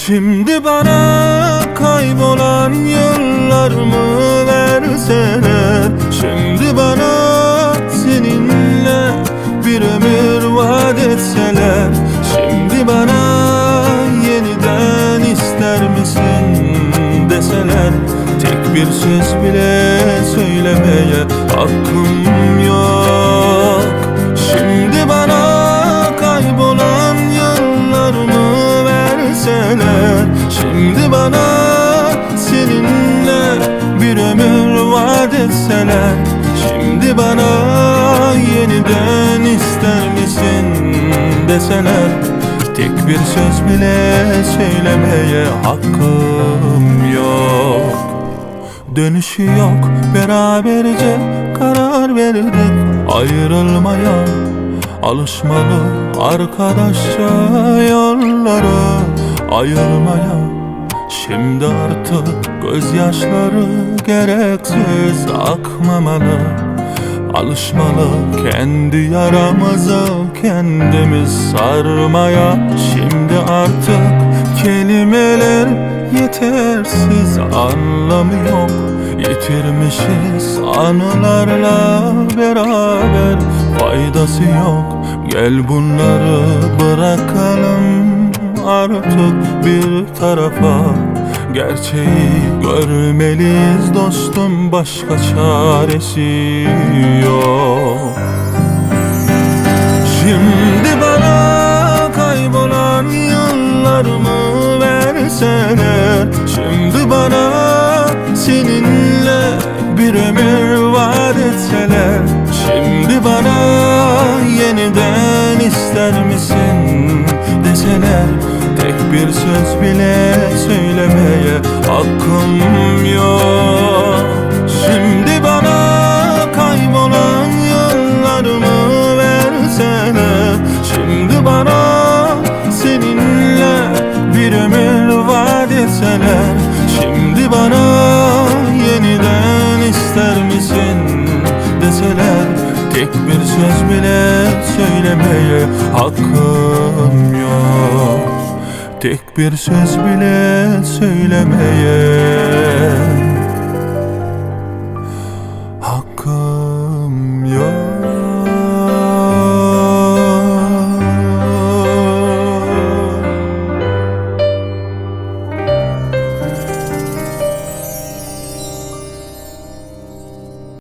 Şimdi bana kaybolan yıllarımı verseler Şimdi bana seninle bir ömür vaat etseler Şimdi bana yeniden ister misin deseler Tek bir söz bile söylemeye hakkım yok Şimdi bana kaybolan yıllarımı verseler Şimdi bana seninle bir ömür vaat etseler Şimdi bana yeniden ister misin deseler Tek bir söz bile söylemeye hakkım yok Dönüşü yok beraberce karar verdik ayrılmaya Alışmalı arkadaşça yolları ayırmaya Şimdi artık gözyaşları gereksiz akmamalı Alışmalı kendi yaramızı kendimiz sarmaya Şimdi artık kelimeler yetersiz anlamı yok Yitirmişiz anılarla beraber faydası yok Gel bunları bırakalım artık bir tarafa Gerçeği görmeliyiz dostum başka çaresi yok Şimdi bana kaybolan yıllarımı verseler Şimdi bana seninle bir ömür vaat etseler Şimdi bana yeniden ister misin deseler Tek bir söz bile söylemeye hakkım yok Şimdi bana kaybolan yıllarımı verseler Şimdi bana seninle bir ömür vaat etseler Şimdi bana yeniden ister misin deseler Tek bir söz bile söylemeye hakkım yok Tek bir söz bile söylemeye hakkım.